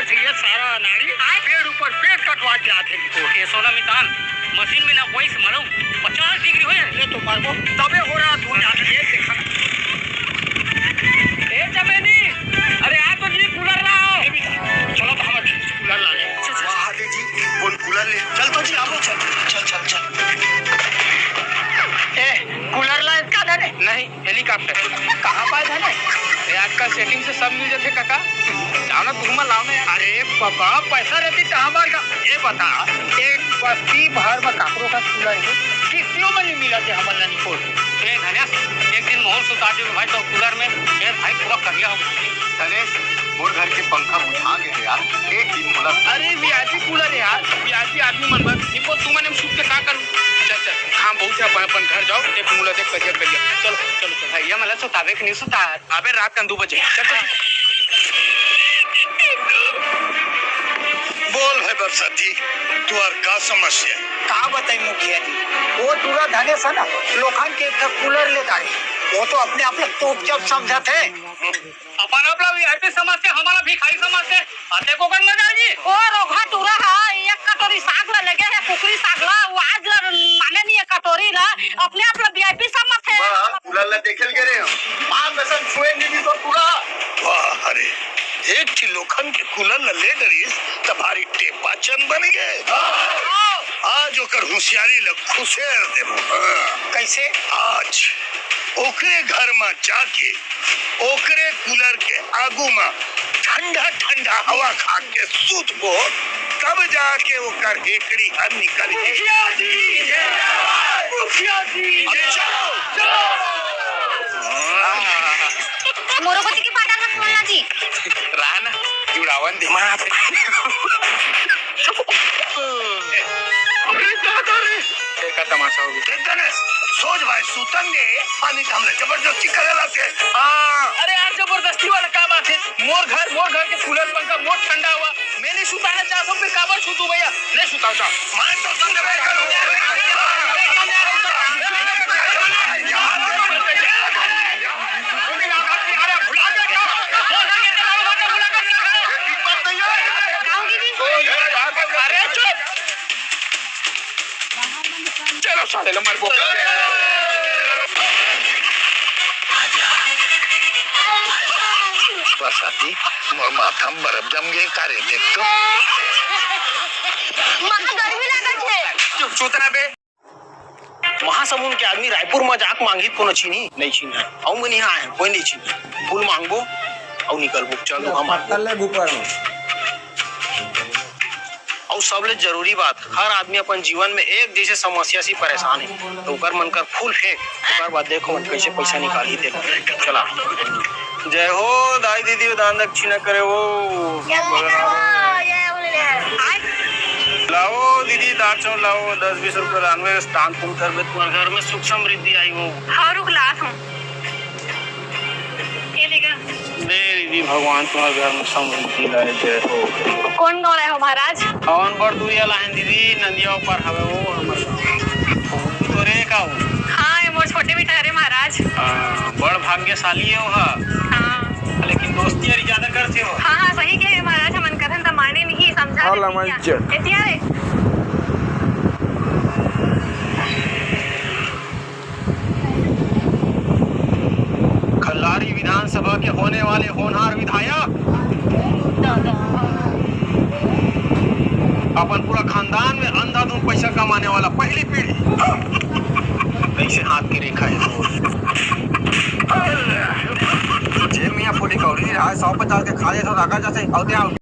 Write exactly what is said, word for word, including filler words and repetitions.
ये सारा नारी पेड़ ऊपर पेड़ कटवा के आथे। ए सोना मितान, मशीन में ना वही से मालूम पचास डिग्री हो जाए। ले तो मारबो, तबे हो रहा धुआं। ये देखा। ए चमेली, अरे आ तो जी कूलर लाओ। ए बेटा, चलो तो हम कूलर ला ले। वाह, ले जी, कौन कूलर ले? चल तो जी, आओ, चल, चल, चल, चल। ए, कूलर ला इसका धने? नहीं। हेलीकॉप्टर। कहाँ पाए धने? अरे आजकल सेटिंग से सब मिल जाते काका। लाओ ना, तुम लाओ ना यार। अरे बाबा, पैसा रहती तो हमार का। ये बता, एक बस्ती भर में काकरो का कूलर है, किस्तियों में नहीं मिला थे हमन ला निकोल। सुने धनेश, एक दिन मोहन सुता दे भाई तो कूलर में, ए भाई पूरा करिया हो गया। धनेश, मोर घर के पंखा बुझा गए यार, एक दिन मोला। अरे वीआईपी कूलर है यार, वीआईपी आदमी मन बर। निको तुमन में सूत के का करूँ? चल चल, हाँ बहुत है, अपन अपन घर जाओ, एक मुला देख करिया करिया। चलो चलो चलो। भैया मला सुतावे के नहीं सुता। अबे रात का दू बजे। चल, चल। बोल भाई बरसाती, तुहार का समस्या है? का बताई मुखिया जी, वो टूरा धनेश है ना, लोखन के एक ठा कूलर ले डाले। वो तो अपने आप ला टोप जब समझत है। अपन आप ला वीआईपी समझते, हमारा भिखारी समझते। अते को कर मजा जी। ओ रोघा टूरा है, एक कटोरी साग ला लगे है, कुकरी साग ला, वो आज ला माने नहीं है कटोरी ला, अपने आप ला वीआईपी समझते। वाह, कूलर ला देखे ल गे रहे हो। माँ कसम छुए नहीं भी तो पूरा। वाह, अरे, एक ठी लोखन के कूलर ला ले डरिस, त भारी टेपा चंद बन गए। आज ओकर होशियारी ला खुसेर देबो। कैसे? आज ओकरे घर मा जाके ओकरे कूलर के आगू मा ठंडा ठंडा हवा खा के सूतबो, तब जाके ओकर हेकड़ी हर निकल जाई। मुखिया जी! मुखिया जी! अच्छा। मोरो कोती के पाटा का खोलना जी। रहा ना, जुड़ावन दे। माँ। अरे दादा रे। एका तमाशा हो गया। देख गणेश, सोच भाई सूतन दे, पानी का हमला जबरदस्ती करे लाते। हाँ। अरे यार, जबरदस्ती वाला का बात है? मोर घर, मोर घर के कूलर पंखा, मोर ठंडा हवा। मैं नहीं सुताना चाहता हूँ, फिर काबर सुतूं भैया? नहीं सुताऊं, जाओ। मैं तो तुम जबरदस्ती करूंगा। अरे भुला गए क्या? मोर घर के चलाओ, घर के भुला गए क्या? हिम्मत नहीं है। अरे चुप। चलो साले लो मरबो। बरसाती, मोर माथा में बर्फ जम गए का रे, देख तो। माँ, गर्मी लागत है। चुप, चूतना बे। महासमुंद के आदमी रायपुर में जाके मांगी, कोनो चीनी नहीं चीनी है। अउ मैं नहीं आए, कोई नहीं चीनी। फूल मांगबो, अउ निकलबो। चल, हम पत्तल ले ऊपर में। अउ सबले जरूरी बात, हर आदमी अपन जीवन में एक जैसे समस्या से परेशान है, तो ओकर मन कर फूल फेंक, ओकर बाद देखो मन कैसे पैसा निकालही तेला। चला। जय हो दाई दीदी, दान दक्षिणा करे हो। लाओ दीदी, दाल चाउर लाओ, दस बीस रुपये लानवे, दान पुण्य करबे, तुम्हारे घर में सुख समृद्धि आई हो। हाँ, रुक लात हूँ। ये लेगा। दे दीदी, भगवान तुम्हारे घर में समृद्धि लाए, जय हो। कौन गाँव रहे हो महाराज? हमन बड़ दूरिया लाहन दीदी, नंदिया ऊपर हवे वो हमर गाँव। तोरे का हो? हाँ, ये मोर छोटे बेटा हरे महाराज। हाँ, बड़ भाग्यशाली है वो हा। हाँ। लेकिन दोस्ती यारी ज्यादा करते हो। हाँ, हाँ, सही कहे महाराज, हमन कथन त माने नहीं, समझा हाँ, देती लमन क्या? चेक। एतिया रे। खल्लारी विधानसभा के होने वाले होनहार विधायक अपन पूरा खानदान में अंधाधुन पैसा कमाने वाला पहली पीढ़ी। कैसे हाथ की रेखा है तो। जेब में या फूटी कौड़ी रहा है, सौ पचास के खा ले तो रखा जैसे और क्या।